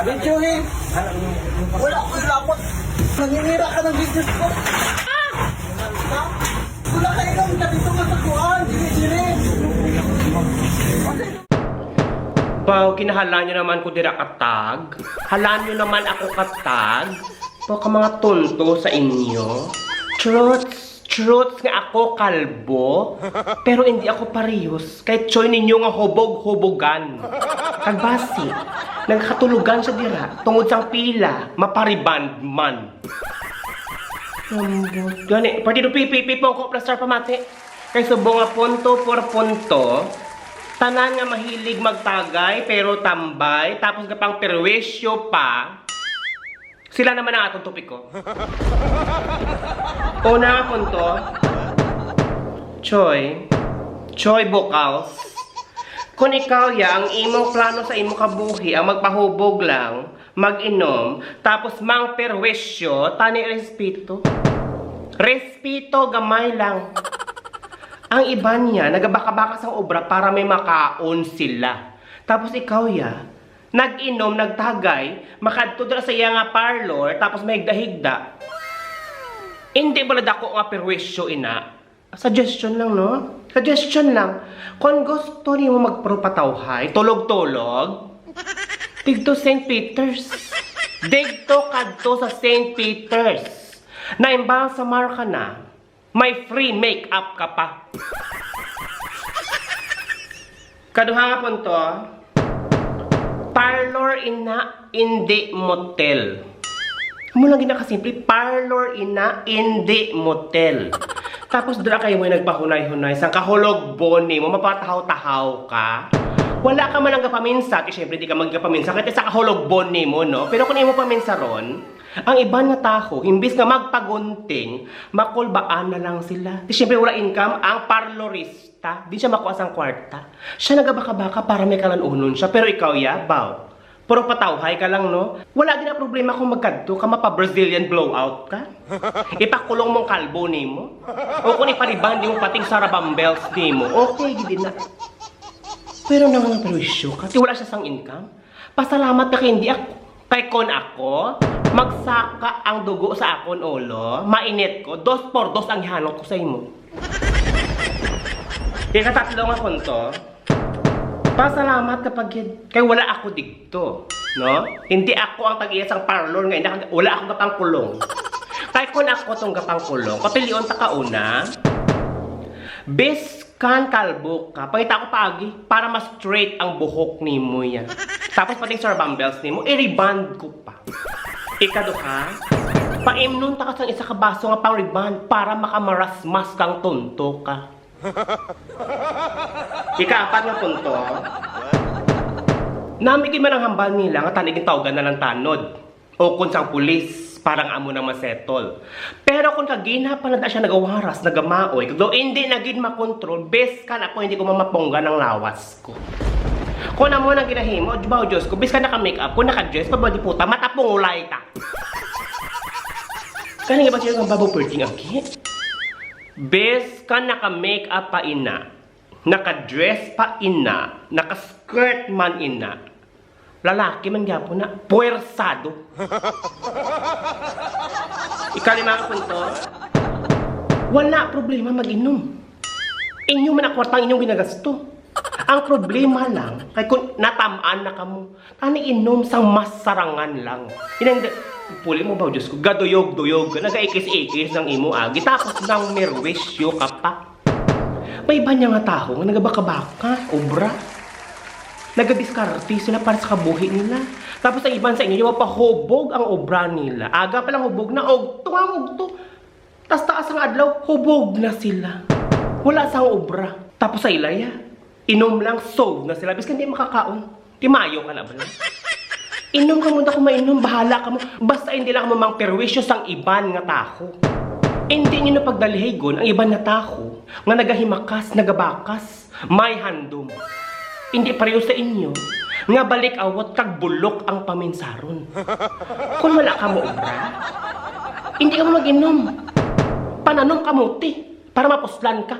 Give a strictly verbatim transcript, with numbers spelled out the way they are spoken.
Videohin. Wala ko dapat. Naninira ka ng business ko. Ha? Wala ka ikaw, dito ka sa kuan. Dili, dili. Baw, ginahalan nyo naman ko dira katag. Halan nyo naman ako katag. Baw ka mga tonto sa inyo. Trots, trots nga ako kalbo. Pero hindi ako parehos kay Choy ninyo nga hubog-hubugan. Kagbasi, nagkatulugan siya dira tungod sang pila, mapariband man. Lambot. Gani, Partido P P P, pongko, plastar, pamati. Kay subong nga punto por punto, tanan nga mahilig magtagay pero tambay, tapos gapang perwisyo pa, sila naman ang atong topiko. Una nga punto, Choy, Choy Bukals, kung ikaw ya ang imong plano sa imong kabuhi ang magpahubog lang, mag-inom, tapos mang perwisyo, tani respeto. Respeto, gamay lang. Ang iban niya, nagabaka-baka sang obra para may makaon sila. Tapos ikaw ya, nag-inom, nagtagay, makadto dira sa iya nga parlor, tapos mahigda-higda. Hindi bala dako nga perwisyo ina? Suggestion lang, no? Suggestion lang. Kung gusto nimo magpropatawhay, tulog-tulog, didto Saint Peter's. Didto kadto sa Saint Peter's. Naimbalsamar ka na, may free make-up ka pa. Kaduha nga punto, parlor ina, indi motel. Amo lang gina kasimple, parlor ina, indi motel. Tapos dira kay mo nagpahunay-hunay sang kahulog boni mo, mapatahaw-tahaw ka. Wala ka man ang gapaminsa, ti syempre di ka magkapaminsa, kay sa kahulog boni mo, no? Pero kung imo paminsa ron, ang iban nga taho, imbis nga magpagunting, makulbaan na lang sila. Ti syempre wala income ang parlorist. Ta, di siya makuha sang kwarta. Siya nagabaka-baka para may kalanunon siya. Pero ikaw, yabaw. Puro patawhay ka lang, no? Wala din ang problema kung magkadto ka, mapa-Brazilian blowout ka. Ipakulong mong kalbo nimo. O kung iparibandi mo pating sarabambels nimo. Okay, gid na. Pero nang perwisyo ka, ti wala siya sang income. Pasalamat ka kay hindi ako. Kay kon ako, magsaka ang dugo sa akon ulo, mainit ko, dos por dos ang ihanot ko sa imo. Ikatatlo nga punto, pasalamat ka pa gid kay wala ako digto, no? Hindi ako ang tag-iya sang parlor nga ina, wala ako gapangkulong. Kay kon ako tong gapangkulong, papilion ta ka una, bis Kan kalbo ka, pangita ko paagi para mas straight ang buhok nimo ya. Tapos pati yung sir bambels nimo, i-rebond ko pa. Ikaduha, paimnon ta ka sang isa ka baso nga pang-rebond para makamarasmas kang tonto ka. Ikaapat nga punto, nami gid man ang hambal nila nga tani gintawgan na lang tanod. O kon sang pulis, para nga amo nang masettle. Pero kon kagina pa na siya nagawaras, nagamaoy, kag daw hindi na gid makontrol, biskan ako hindi ko mamapunggan ang lawas ko. Kon amo nang ginahimo, Bao Diyos ko, biskan naka-makeup ko, naka-dress pa ba di puta, matapungulay ta. Kani nga ba siya nga babaw perting agi? Biskan naka-makeup pa ina, naka-dress pa ina, naka-skirt man ina, lalaki man gyapon na, puwersado. Ikalima nga punto, wala problema mag-inom. Inyo man ang kwartang inyong ginagasto. Ang problema lang, kay kung natam-an na kamo, tani inom sang mas sarangan lang. Inang, puli mo ba, Diyos ko, gaduyog-duyog ka, nagaikis-ikis ng imo agi, tapos nang merwisyo ka pa. May iba niya nga taho nga nagabaka-baka, obra. Nagadiskarte sila para sa kabuhi nila. Tapos ang iban sa inyo, mapahubog ang obra nila. Aga pa lang hubog na, ugto ang ugto. Tas taas ang adlaw, hubog na sila. Wala sa obra. Tapos sa ilaya, inom lang, solve na sila. Biskan di makakaon. Timayo ka na ba? Inom ka muna kung mainom, bahala ka mo. Basta hindi lang mo mang perwisyo sang iban nga taho. Hindi niyo na pagdalihigon ang iban nga taho nga nagahimakas, nagabakas, may handom. Hindi pareho sa inyo nga balik awat kag bulok ang paminsaron. Kung wala ka mo obra, hindi ka mo mag-inom. Pananom kamuti para mapuslan ka.